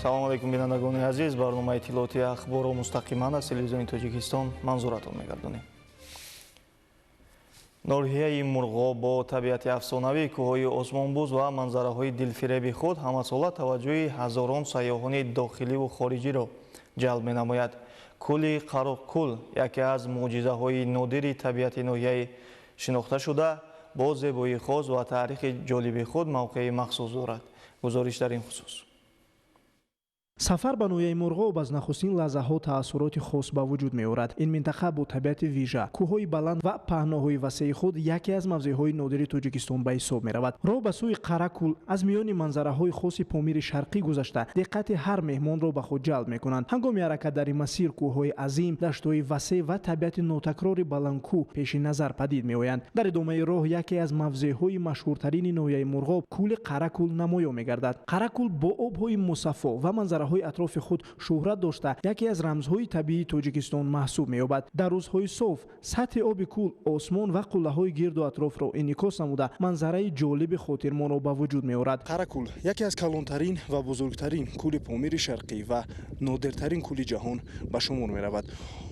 Салому алайкум, бинандагони азиз. Барномаи иттилоотии Ахборро мустақиман аз Телевизиони Тоҷикистон манзуратон мегардонем. Ноҳияи Мурғоб бо табиати афсонавӣ, кӯҳҳои осмонбӯс ва манзараҳои дилфиреби худ ҳамасола таваҷҷӯҳи ҳазорон сайёҳони дохиливу хориҷиро ҷалб менамояд. Кӯли Қароқкӯл яке аз мӯъҷизаҳои нодири табиати ноҳияи шинохта шуда, бо зебоии хос ва таърихи ҷолиби худ мавқеи махсус дорад. Гузориш дар ин хусус. Сафар ба ноҳияи Мурғоб аз нахустин лаҳзаҳо таассуроти хос ба вуҷуд меорад. Ин минтақа бо табиати вижа, кӯҳҳои баланд ва паҳноҳои васеи худ яке аз мавзеъҳои нодири Тоҷикистон ба ҳисоб меравад. Роҳ ба сӯи Қаракул аз миёни манзараҳои хоси Помири Шарқӣ гузашта, диққати ҳар меҳмонро ба худ ҷалб мекунанд. Ҳангоми ҳаракат дар ин масир кӯҳҳои азим, даштҳои васеъ ва табиати нотакрори баландкӯҳ пеши назар падид меоянд. Дар идомаи роҳ яке аз мавзеъҳои машҳуртарини ноҳияи Мурғоб, кӯли Қаракул, намоён мегардад. Қаракул бо обҳои мусаффо ва манзараҳои атрофи худ шӯҳрат дошта, яке аз рамзҳои табиии Тоҷикистон маҳсуб меёбад. Дар рӯзҳои соф сатҳи оби кӯл осмон ва қуллаҳои гирду атрофро инъикос намуда, манзараи ҷолиби хотирмонро ба вуҷуд меорад. Қаракул яке аз калонтарин ва бузургтарин кӯли Помири Шарқӣ ва нодиртарин кӯли ҷаҳон ба шумор меравад.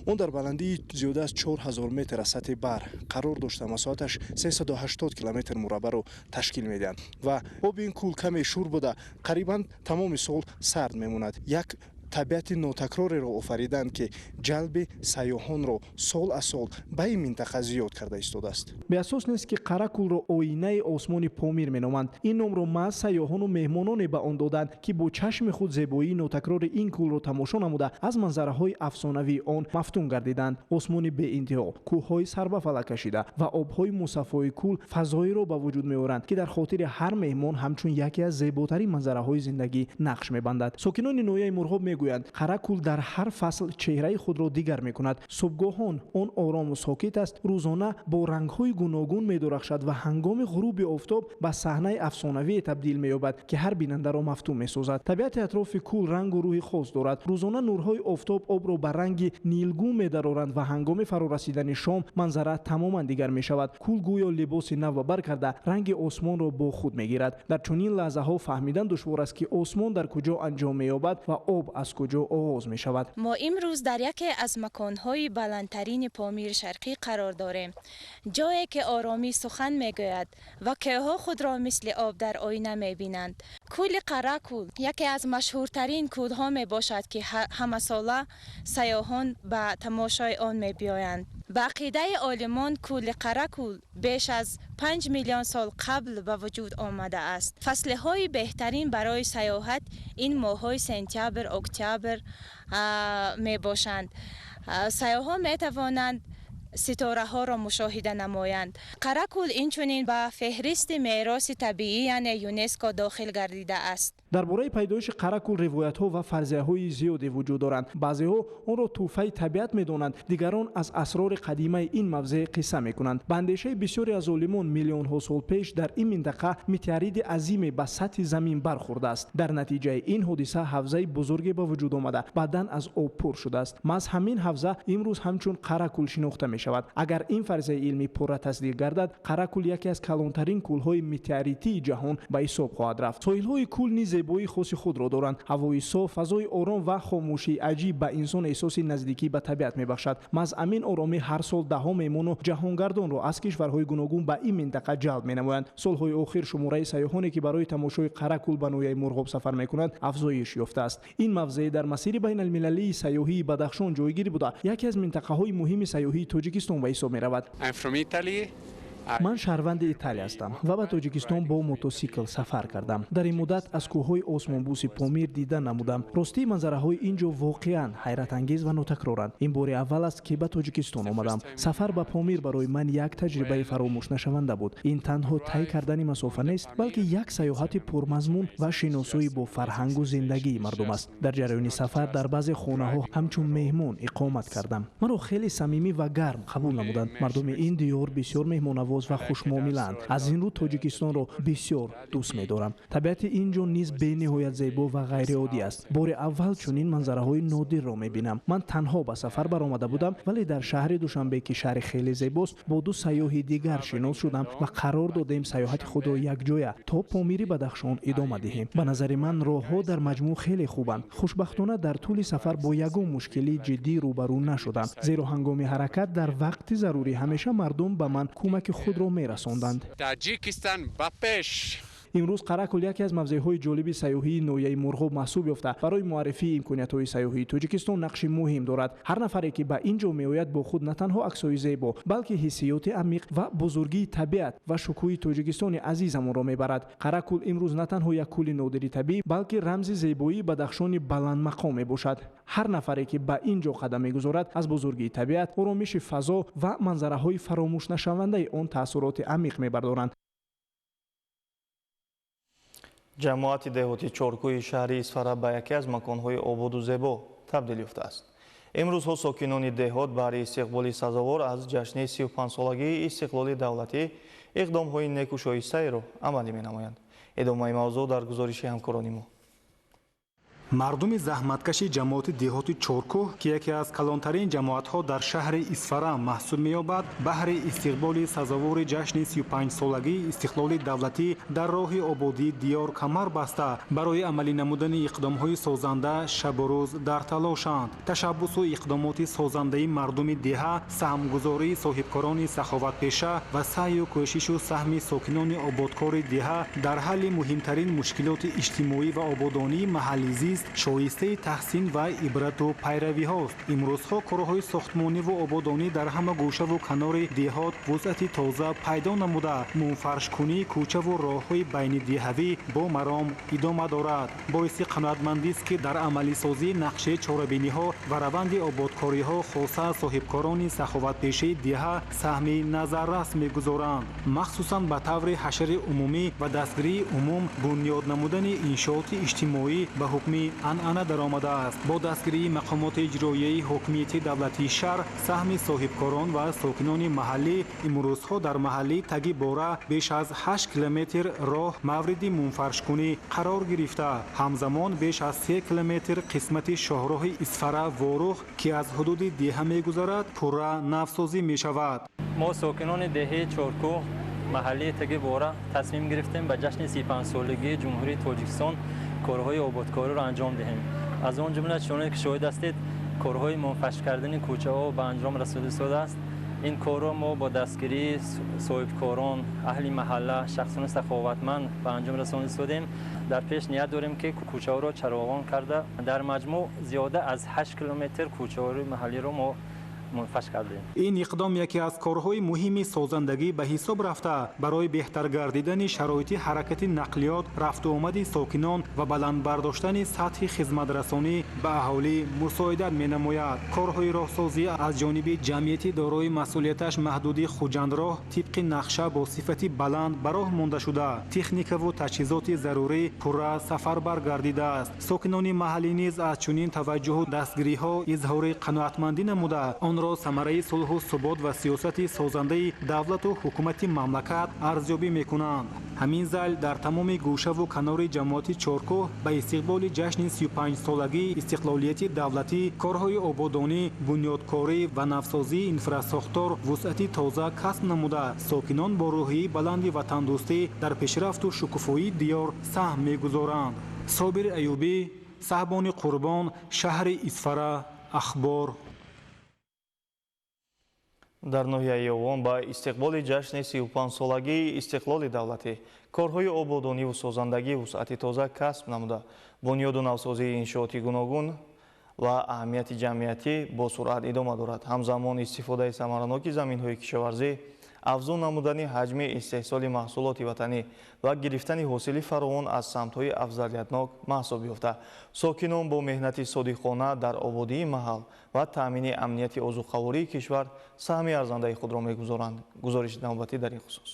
Он дар баландии зиёда аз 4000 метр аз сатҳи баҳр қарор дошта, масоҳаташ 380 километр мураббаъро ташкил медиҳад ва оби ин кӯл каме шур буда, қарибан тамоми сол сард мемонад. Як табиати нотакрореро офариданд, ки ҷалби сайёҳонро сол аз сол ба ин минтақа зиёд карда истодааст. Беасос нест, ки Қаракулро оинаи осмони Помир меноманд. Ин номро маҳз сайёҳону меҳмононе ба он доданд, ки бо чашми худ зебоии нотакрори ин кӯлро тамошо намуда, аз манзараҳои афсонавии он мафтун гардиданд. Осмони беинтиҳо, кӯҳҳои сарбафалак кашида ва обҳои мусаффои кӯл фазоеро ба вуҷуд меоранд, ки дар хотири ҳар меҳмон ҳамчун яке аз зеботарин манзараҳои зиндагӣ нақш мебандад. Сокинони ноҳияи Мурғоб мегӯянд, Қаракул дар ҳар фасл чеҳраи худро дигар мекунад. Субҳгоҳон он орому сокит аст, рӯзона бо рангҳои гуногун медурахшад ва ҳангоми ғуруби офтоб ба саҳнаи афсонавие табдил меёбад, ки ҳар бинандаро мафтун месозад. Табиати атрофи кӯл рангу рӯҳи хос дорад. Рӯзона нурҳои офтоб обро ба ранги нилгун медароранд ва ҳангоми фарорасидани шом манзара тамоман дигар мешавад. Кӯл гӯё либоси нав ба бар карда, ранги осмонро бо худ мегирад. Дар чунин лаҳзаҳо фаҳмидан душвор аст, ки осмон дар куҷо анҷом меёбад ва об аз куҷо оғоз мешавад. Мо имрӯз дар яке аз маконҳои баландтарини Помири Шарқӣ қарор дорем, ҷое ки оромӣ сухан мегӯяд ва кӯҳҳо худро мисли об дар оина мебинанд. Кӯли Қаракул яке аз машҳуртарин кӯлҳо мебошад, ки ҳамасола сайёҳон ба тамошои он мебиёянд. Ба ақидаи олимон, кӯли Қаракул беш аз 5 миллион сол қабл ба вуҷуд омадааст. Фаслҳои беҳтарин барои сайёҳат ин моҳҳои сентябр, октябр мебошанд. Сайёҳон метавонанд ситораҳоро мушоҳида намоянд. Қаракул инчунин ба феҳристи мероси табиӣ, яъне ЮНЕСКО, дохил гардидааст. Дар бораи пайдоиши Қаракул ривоятҳо ва фарзияҳои зиёде вуҷуд доранд. Баъзеҳо онро тӯҳфаи табиат медонанд, дигарон аз асрори қадимаи ин мавзеъ қисса мекунанд. Ба андешаи бисёре аз олимон, миллионҳо сол пеш дар ин минтақа метеориди азиме ба сатҳи замин бархӯрдааст. Дар натиҷаи ин ҳодиса ҳавзаи бузурге ба вуҷуд омада, баъдан аз об пур шудааст. Маҳз ҳамин ҳавза имрӯз ҳамчун Қаракул шинохта мешавад. Агар ин фарзияи илмӣ пурра тасдиқ гардад, Қаракул яке аз калонтарин кӯлҳои метеоритии ҷаҳон ба ҳисоб хоҳад рафт. Соҳилҳои кӯл низ зебоии хоси худро доранд. Ҳавои соф, фазои ором ва хомӯшии аҷиб ба инсон эҳсоси наздикӣ ба табиат мебахшад. Маҳз ҳамин оромӣ ҳар сол даҳҳо меҳмону ҷаҳонгардонро аз кишварҳои гуногун ба ин минтақа ҷалб менамоянд. Солҳои охир шумораи сайёҳоне, ки барои тамошои Қаракул ба ноҳияи Мурғоб сафар мекунанд, афзоиш ёфтааст. Ин мавзеъ дар масири байналмилалии сайёҳии Бадахшон ҷойгир буда, яке аз минтақаҳои муҳими сайёҳии Тоҷикистон ба ҳисоб меравад. Ман шаҳрванди Италия ҳастам ва ба Тоҷикистон бо мотосикл сафар кардам. Дар ин муддат аз кӯҳҳои осмонбӯси Помир дида намудам. Ростии, манзараҳои ин ҷо воқеан ҳайратангез ва нотакроранд. Ин бори аввал аст, ки ба Тоҷикистон омадам. Сафар ба Помир барои ман як таҷрибаи фаромӯшнашаванда буд. Ин танҳо тай кардани масофа нест, балки як сайёҳати пурмазмун ва шиносоӣ бо фарҳангу зиндагии мардум аст. Дар ҷараёни сафар дар баъзе хонаҳо ҳамчун меҳмон иқомат кардам. Маро хеле самимӣ ва гарм қабул намуданд. Мардуми ин диёр бисёр меҳмонавоз. меҳмоннавоз ва хушмуомилаанд. Аз ин рӯ Тоҷикистонро бисёр дӯст медорам. Табиати ин ҷо низ бениҳоят зебо ва ғайриоддӣ аст. Бори аввал чунин манзараҳои нодирро мебинам. Ман танҳо ба сафар баромада будам, вале дар шаҳри Душанбе, ки шаҳри хеле зебост, бо ду сайёҳи дигар шинос шудам ва қарор додем сайёҳати худро якҷоя то Помири Бадахшон идома диҳем. Ба назари ман, роҳҳо дар маҷмӯъ хеле хубанд. Хушбахтона, дар тӯли сафар бо ягон мушкилии ҷиддӣ рӯбарӯ нашудам, зеро ҳангоми ҳаракат дар вақти зарурӣ ҳамеша мардум ба ман кӯмаки худро мерасонданд. Таҷикистон ба пеш! Имрӯз Қаракул яке аз мавзеъҳои ҷолиби сайёҳии ноҳияи Мурғоб маҳсуб ёфта, барои муаррифии имкониятҳои сайёҳии Тоҷикистон нақши муҳим дорад. Ҳар нафаре, ки ба ин ҷо меояд, бо худ на танҳо аксҳои зебо, балки ҳиссиёти амиқ ва бузургии табиат ва шукӯҳи Тоҷикистони азизамонро мебарад. Қаракул имрӯз на танҳо як кӯли нодири табиӣ, балки рамзи зебоии Бадахшони баландмақом мебошад. Ҳар нафаре, ки ба ин ҷо қадам мегузорад, аз бузургии табиат, оромиши фазо ва манзараҳои фаромӯшнашавандаи он таассуроти амиқ мебардоранд. Ҷамоати деҳоти Чоркӯҳи шаҳри Исфара ба яке аз маконҳои ободу зебо табдил ёфтааст. Имрӯзҳо сокинони деҳот баҳри истиқболи сазовор аз ҷашни 35-солагии истиқлоли давлатӣ иқдомҳои неку шоистаеро амалӣ менамоянд. Идомаи мавзӯъ дар гузориши ҳамкорони мо. Мардуми заҳматкаши ҷамоати деҳоти Чоркӯҳ, ки яке аз калонтарин ҷамоатҳо дар шаҳри Исфара маҳсуб меёбад, баҳри истиқболи сазовори ҷашни 35-солагии истиқлоли давлатӣ дар роҳи ободии диёр камар баста, барои амалӣ намудани иқдомҳои созанда шабу рӯз дар талошанд. Ташаббусу иқдомоти созандаи мардуми деҳа, саҳмгузории соҳибкорони саховатпеша ва саъю кӯшишу саҳми сокинони ободкори деҳа дар ҳалли муҳимтарин мушкилоти иҷтимоӣ ва ободонии маҳаллӣ зист шоистаи таҳсин ва ибрату пайравиҳост. Имрӯзҳо корҳои сохтмониву ободонӣ дар ҳама гӯшаву канори деҳот вусъати тоза пайдо намуда, мунфаршкунии кӯчаву роҳҳои байнидеҳавӣ бо маром идома дорад. Боиси қаноатмандист, ки дар амалисозии нақшаи чорабиниҳо ва раванди ободкориҳо хоса соҳибкорони саховатпешаи деҳа саҳми назаррас мегузоранд. Махсусан ба таври ҳашари умумӣ ва дастгирии умум бунёд намудани иншооти иҷтимоӣ ба ҳукми анъана даромадааст. Бо дастгирии мақомоти иҷроияи ҳокимияти давлатии шаҳр, саҳми соҳибкорон ва сокинони маҳаллӣ имрӯзҳо дар маҳаллии Таги Бора беш аз 8 километр роҳ мавриди мунфаршкунӣ қарор гирифта, ҳамзамон беш аз 3 километр қисмати шоҳроҳи Исфара Ворух, ки аз ҳудуди деҳа мегузарад, пурра навсозӣ мешавад. Мо, сокинони деҳаи Чоркӯҳ, маҳаллии Таги Бора, тасмим гирифтем ба ҷашни 35-солагии Ҷумҳурии Тоҷикистон корҳои ободкориро анҷом диҳем. Аз он ҷумла, чуноне ки шоҳид ҳастед, корҳои мунфарш кардани кӯчаҳо ба анҷом расида истодааст. Ин корро мо бо дастгирии соҳибкорон, аҳли маҳалла, шахсони саховатманд ба анҷом расонида истодем. Дар пеш ният дорем, ки кӯчаҳоро чароғон карда, дар маҷмӯъ зиёда аз 8 километр кӯчаҳои маҳаллиро мо мунфарш кардем. Ин иқдом яке аз корҳои муҳими созандагӣ ба ҳисоб рафта, барои беҳтар гардидани шароити ҳаракати нақлиёт, рафтуомади сокинон ва баланд бардоштани сатҳи хизматрасонӣ ба аҳолӣ мусоидат менамояд. Корҳои роҳсозӣ аз ҷониби ҷамъияти дорои масъулияташ маҳдуди Хуҷандроҳ тибқи нақша бо сифати баланд ба роҳ монда шуда, техникаву таҷҳизоти зарурӣ пурра сафарбар гардидааст. Сокинони маҳаллӣ низ аз чунин таваҷҷӯҳу дастгириҳо изҳори қаноатмандӣ намуда, онро самараи сулҳу субот ва сиёсати созандаи давлату ҳукумати мамлакат арзёбӣ мекунанд. Ҳамин зал дар тамоми гӯшаву канори ҷамоати Чоркӯҳ ба истиқболи ҷашни 35-солагии истиқлолияти давлатӣ корҳои ободонӣ, бунёдкорӣ ва навсозии инфрасохтор вусъати тоза касб намуда, сокинон бо рӯҳияи баланди ватандӯстӣ дар пешрафту шукуфоии диёр саҳм мегузоранд. Собир Аюбӣ, Саҳбони Қурбон, шаҳри Исфара, Ахбор. Дар ноҳияи Ёвон ба истиқболи ҷашни 35-солагии истиқлоли давлатӣ корҳои ободониву созандагӣ вусъати тоза касб намуда, бунёду навсозии иншооти гуногун ва аҳамияти ҷамъиятӣ бо суръат идома дорад. Ҳамзамон истифодаи самараноки заминҳои кишоварзӣ, афзун намудани ҳаҷми истеҳсоли маҳсулоти ватанӣ ва гирифтани ҳосили фаровон аз самтҳои афзалиятнок маҳсуб ёфта, сокинон бо меҳнати содиқона дар ободии маҳал ва таъмини амнияти озуқавории кишвар саҳми арзандаи худро мегузоранд. Гузориши навбатӣ дар ин хусус.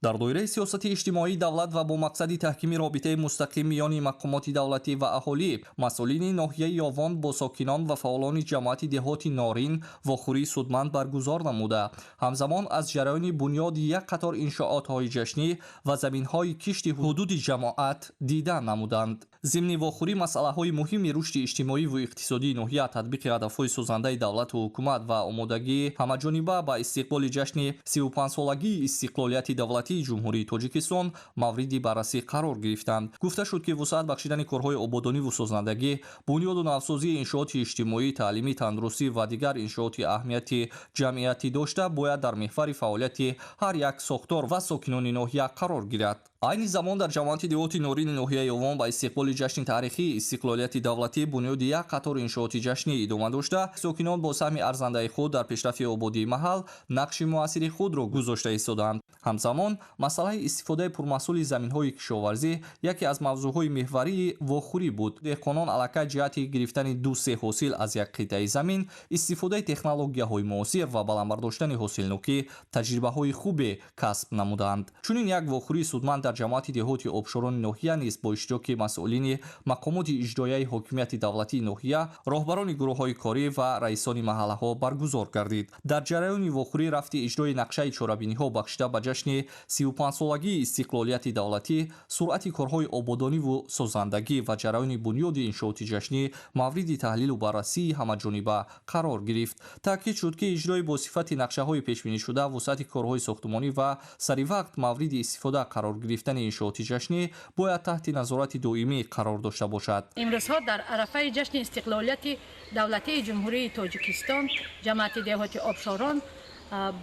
Дар доираи сиёсати иҷтимоии давлат ва бо мақсади таҳкими робитаи мустақим миёни мақомоти давлатӣ ва аҳолӣ, масъулини ноҳияи Ёвон бо сокинон ва фаъолони ҷамоати деҳоти Норин вохӯрии судманд баргузор намуда, ҳамзамон аз ҷараёни бунёди як қатор иншоотҳои ҷашнӣ ва заминҳои кишти ҳудуди ҷамоат дида намуданд. Зимни вохӯрӣ масъалаҳои муҳими рушди иҷтимоӣ ва иқтисодии ноҳия, татбиқи ҳадафҳои созандаи давлату ҳукумат ва омодагии ҳамаҷониба ба истиқболи ҷашни 35-солагии истиқлолияти давлатии Ҷумҳурии Тоҷикистон мавриди баррасӣ қарор гирифтанд. Гуфта шуд, ки вусъат бахшидани корҳои ободониву созандагӣ, бунёду навсозии иншооти иҷтимоӣ, таълимӣ, тандурустӣ ва дигар иншооти аҳамияти ҷамъиятӣ дошта бояд дар меҳвари фаъолияти ҳар як сохтор ва сокинони ноҳия қарор гирад. Айни замон дар ҷамоати деҳоти Норини ноҳияи Ёвон ба истиқболи ҷашни таърихии истиқлолияти давлатӣ бунёди як қатор иншооти ҷашнӣ идома дошта, сокинон бо саҳми арзандаи худ дар пешрафти ободии маҳал нақши муассири худро гузошта истодаанд. Ҳамзамон масъалаи истифодаи пурмаҳсули заминҳои кишоварзӣ яке аз мавзӯъҳои меҳварии вохӯрӣ буд. Деҳқонон аллакай ҷиҳати гирифтани ду-се ҳосил аз як қитъаи замин, истифодаи технологияҳои муосир ва баланд бардоштани ҳосилнокӣ таҷрибаҳои хубе касб намуданд. Чунин як вохӯрии судманд дар ҷамоати деҳоти Обшорони ноҳия низ бо иштироки масъулини мақомоти иҷроияи ҳокимияти давлатии ноҳия, роҳбарони гурӯҳҳои корӣ ва раисони маҳаллаҳо баргузор гардид. Дар ҷараёни вохӯрӣ рафти иҷрои нақшаи чорабиниҳо бахшида ба ҷашни 35-солагии истиқлолияти давлатӣ, суръати корҳои ободониву созандагӣ ва ҷараёни бунёди иншооти ҷашнӣ мавриди таҳлилу баррасии ҳамаҷониба қарор гирифт. Таъкид шуд, ки иҷрои бо сифати нақшаҳои пешбинишуда, вусъати корҳои сохтумонӣ ва саривақт мавриди истифода қарор гирифтани иншооти ҷашнӣ бояд таҳти назорати доимӣ қарор дошта бошад. Имрӯзҳо дар арафаи ҷашни истиқлолияти давлатии Ҷумҳурии Тоҷикистон ҷамоати деҳоти Обшорон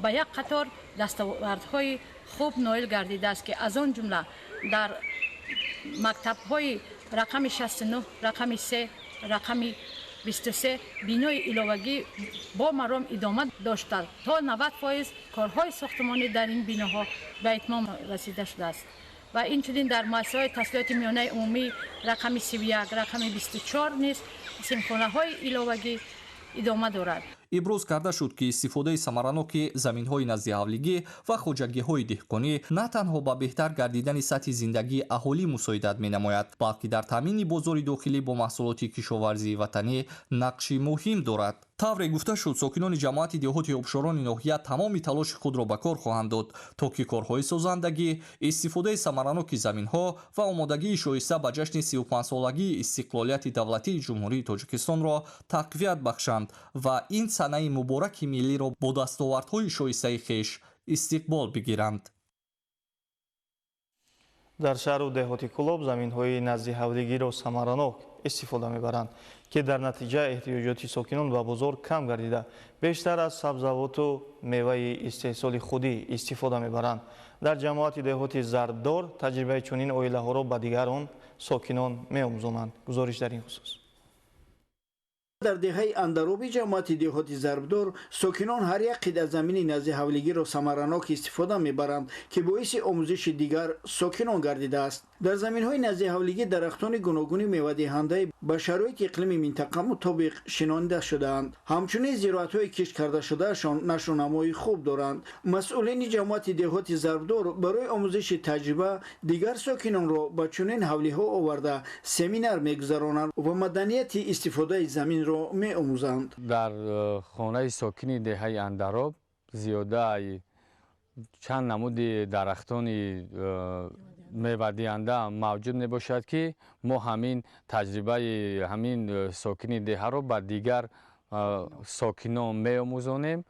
ба як қатор дастовардҳои хуб ноил гардидааст, ки аз он ҷумла дар мактабҳои рақами 69, рақами 3, рақами 23 бинои иловагӣ бо маром идома дошта, то 90% корҳои сохтумонӣ дар ин биноҳо ба итмом расида шудааст. Ва инчунин дар муассисаҳои таҳсилоти миёнаи умумӣ рақами 31, рақами 24 низ синфхонаҳои иловагӣ идома дорад. Иброз карда шуд, ки истифодаи самараноки заминҳои наздиҳавлигӣ ва хоҷагиҳои деҳқонӣ на танҳо ба беҳтар гардидани сатҳи зиндагии аҳолӣ мусоидат менамояд, балки дар таъмини бозори дохилӣ бо маҳсулоти кишоварзии ватанӣ нақши муҳим дорад. Тавре гуфта шуд, сокинони ҷамоати деҳоти Обшорони ноҳия тамоми талоши худро ба кор хоҳанд дод, то ки корҳои созандагӣ, истифодаи самараноки заминҳо ва омодагии шоиста ба ҷашни 35-солагии истиқлолияти давлатии Ҷумҳурии Тоҷикистонро тақвият бахшанд ва ин санаи мубораки миллиро бо дастовардҳои шоистаи хеш истиқбол бигиранд. Дар шаҳру деҳоти Кӯлоб заминҳои наздиҳавлигиро самаранок истифода мебаранд, ки дар натиҷа эҳтиёҷоти сокинон ба бозор кам гардида, бештар аз сабзавоту меваи истеҳсоли худӣ истифода мебаранд. Дар ҷамоати деҳоти Зарбдор таҷрибаи чунин оилаҳоро ба дигарон сокинон меомӯзонанд. Гузориш дар ин хусус. Дар деҳаи Андароби ҷамоати деҳоти Зарбдор сокинон ҳар як қитъа замини наздиҳавлигиро самаранок истифода мебаранд, ки боиси омӯзиши дигар сокинон гардидааст. Дар заминҳои наздиҳавлигӣ дарахтони гуногуни мевадиҳандаи ба шароити иқлими минтақа мутобиқ шинонида шудаанд. Ҳамчунин зироатҳои кишт карда шудаашон нашъунамои хуб доранд. Масъулини ҷамоати деҳоти Зарбдор барои омӯзиши таҷриба дигар сокинонро ба чунин ҳавлиҳо оварда семинар мегузаронанд ва маданияти истифодаи заминро меомӯзанд. Дар хонаи сокини деҳаи Андароб зиёдаи чанд намуди дарахтони мевадиҳанда мавҷуд мебошад, ки мо ҳамин таҷрибаи ҳамин сокини деҳаро ба дигар сокинон меомӯзонем,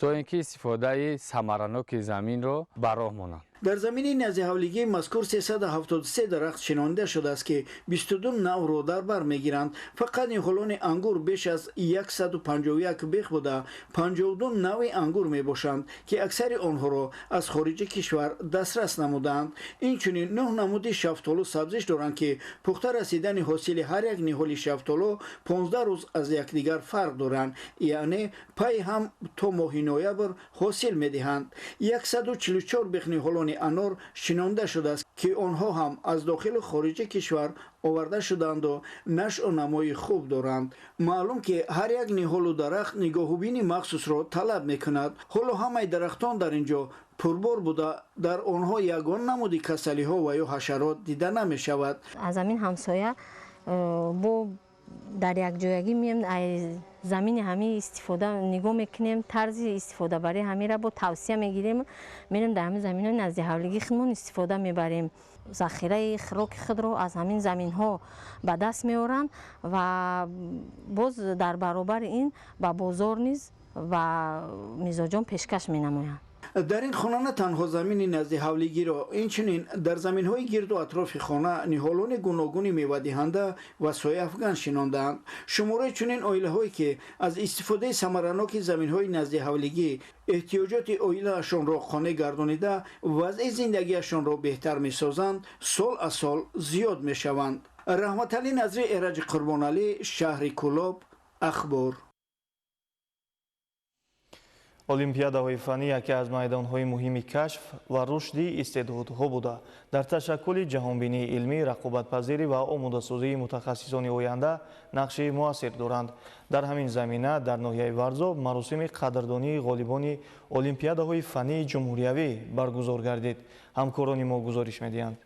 то ин ки истифодаи самараноки заминро ба роҳ монанд. Дар замини наздиҳавлигии мазкур 373 дарахт шинонида шудааст, ки 22 навъро дар бар мегиранд. Фақат ниҳолони ангур беш аз 151 бех буда, 52 навъи ангур мебошанд, ки аксари онҳоро аз хориҷи кишвар дастрас намудаанд. Инчунин 9 намуди шафтолу сабзиш доранд, ки пухта расидани ҳосили ҳар як ниҳоли шафтолу 15 рӯз аз якдигар фарқ доранд, яъне пай ҳам то моҳи ноябр ҳосил медиҳанд. 144 бех ниҳолони анор шинонда шудааст, ки онҳо ҳам аз дохилу хориҷи кишвар оварда шудаанду нашъу намои хуб доранд. Маълум, ки ҳар як ниҳолу дарахт нигоҳубини махсусро талаб мекунад. Ҳоло ҳамаи дарахтон дар ин ҷо Пурбор буда, дар онҳо ягон намуди касалиҳо ва ё ҳашарот дида намешавад. Аз замин ҳамсоя бо дар якҷоягӣ меем, замини ҳамин истифода нигоҳ мекунем, тарзи истифодабарии ҳаминро бо тавсия мегирем, мерем дар ҳамин заминҳои назди ҳавлигии худмон истифода мебарем. Захираи хӯроки худро аз ҳамин заминҳо ба даст меоранд ва боз дар баробари ин ба бозор низ ва мизоҷон пешкаш менамоянд. Дар ин хона на танҳо замини назди ҳавлигиро, инчунин дар заминҳои гирду атрофи хона ниҳолони гуногуни мевадиҳанда ва сояафган шинондаанд. Шумораи чунин оилаҳое ки аз истифодаи самараноки заминҳои назди ҳавлигӣ эҳтиёҷоти оилаашонро қонеъ гардонида, вазъи зиндагиашонро беҳтар месозанд, сол аз сол зиёд мешаванд. Раҳматалӣ Назри, Эраҷи Қурбоналӣ, шаҳри Кӯлоб, Ахбор. Олимпиадаҳои фаннӣ яке аз майдонҳои муҳими кашф ва рушди истеъдодҳо буда, дар ташаккули ҷаҳонбинии илмӣ, рақобатпазирӣ ва омодасозии мутахассисони оянда нақши муассир доранд. Дар ҳамин замина дар ноҳияи Варзоб маросими қадрдонии ғолибони олимпиадаҳои фаннии ҷумҳуриявӣ баргузор гардид. Ҳамкорони мо гузориш медиҳанд.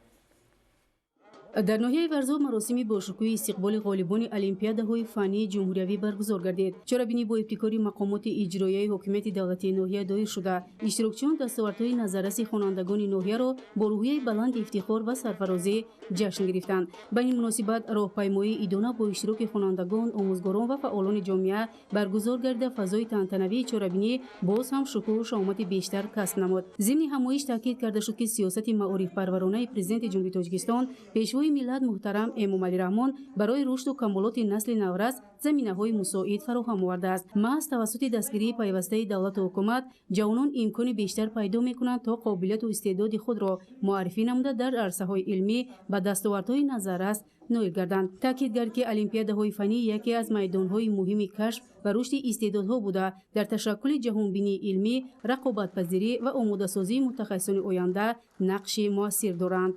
Дар ноҳияи Варзоб маросими бошукӯҳи истиқболи ғолибони олимпиадаҳои фаннии ҷумҳуриявӣ баргузор гардид. Чорабинӣ бо ибтикори мақомоти иҷроияи ҳокимияти давлатии ноҳия доир шуда, иштирокчиён дастовардҳои назарраси хонандагони ноҳияро бо рӯҳияи баланди ифтихор ва сарфарозӣ ҷашн гирифтанд. Ба ин муносибат роҳпаймоии идона бо иштироки хонандагон, омӯзгорон ва фаъолони ҷомеа баргузор гардида, фазои тантанавии чорабинӣ боз ҳам шукӯҳу шаҳомати бештар касб намуд. Зимни ҳамоиш таъкид карда шуд, ки сиёсати маорифпарваронаи Президенти Ҷумҳурии Тоҷикистон, Пешвои миллат муҳтарам Эмомалӣ Раҳмон барои рушду камолоти насли наврас заминаҳои мусоид фароҳам овардааст. Маҳз тавассути дастгирии пайвастаи давлату ҳукумат ҷавонон имкони бештар пайдо мекунанд, то қобилияту истеъдоди худро муаррифӣ намуда, дар арсаҳои илмӣ ба дастовардҳои назаррас ноил гарданд. Таъкид кард, ки олимпиадаҳои фаннӣ яке аз майдонҳои муҳими кашф ва рушди истеъдодҳо буда, дар ташаккули ҷаҳонбинии илмӣ, рақобатпазирӣ ва омодасозии мутахассисони оянда нақши муассир доранд.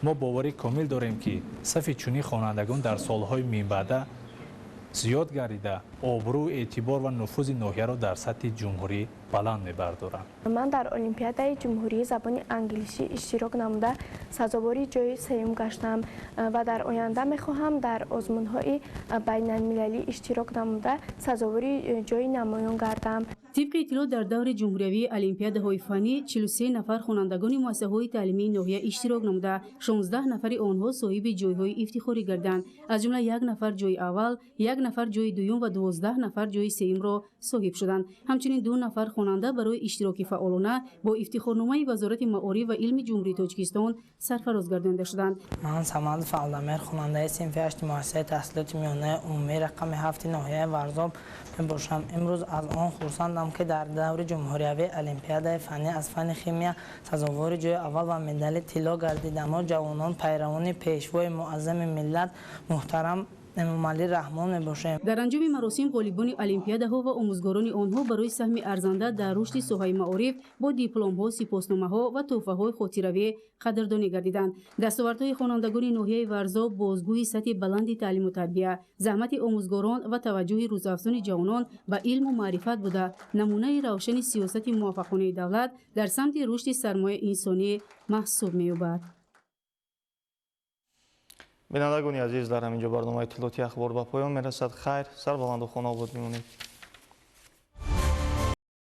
Мо боварӣ комил дорем, ки сафи чунин хонандагон дар солҳои минбаъда зиёд гардида, обрӯ, эътибор ва нуфузи ноҳияро дар сатҳи ҷумҳурӣ баланд мебардоранд. Ман дар олимпиадаи ҷумҳурии забони англисӣ иштирок намуда, сазовори ҷои сеюм гаштам ва дар оянда мехоҳам дар озмунҳои байналмилалӣ иштирок намуда, сазовори ҷои намоён гардам. Тибқи иттилоъ, дар даври ҷумҳуриявии олимпиадаҳои фаннӣ 43 нафар хонандагони муассисаҳои таълимии ноҳия иштирок намуда, 16 нафари онҳо соҳиби ҷойҳои ифтихорӣ гарданд. Аз ҷумла 1 нафар ҷои аввал, 1 нафар ҷои дуюм ва 12 нафар ҷои сеюмро соҳиб шуданд. Ҳамчунин 2 нафар хонанда барои иштироки фаъолона бо ифтихорномаи Вазорати маориф ва илми Ҷумҳурии Тоҷикистон сарфароз гардонида шуданд. Ман Самад Фалдамир, хонандаи синфи 8 муассисаи таҳсилоти миёнаи умумии рақами 7 ноҳияи Варзоб мебошам. Имрӯз аз он хурсандам, ки дар даври ҷумҳуриявии олимпиадаи фаннӣ аз фанни химия сазовори ҷои аввал ва медали тилло гардидам. Мо ҷавонон пайравони пешвои муаззами миллат муҳтарам Эмомалӣ Раҳмон мебошем. Дар анҷоми маросим ғолибони олимпиадаҳо ва омӯзгорони онҳо барои саҳми арзанда дар рушди соҳаи маориф бо дипломҳо, сипосномаҳо ва тӯҳфаҳои хотиравӣ қадрдонӣ гардиданд. Дастовардҳои хонандагони ноҳияи Варзоб бозгӯи сатҳи баланди таълиму тарбия, заҳмати омӯзгорон ва таваҷҷӯҳи рӯзафзуни ҷавонон ба илму маърифат буда, намунаи равшани сиёсати муваффақонаи давлат дар самти рушди сармояи инсонӣ маҳсуб меёбад. Бинандагони азиз, дар ҳамин ҷо барномаи иттилоотии Ахбор ба поён мерасад. Хайр, сарбаланду хонаобод бимонед.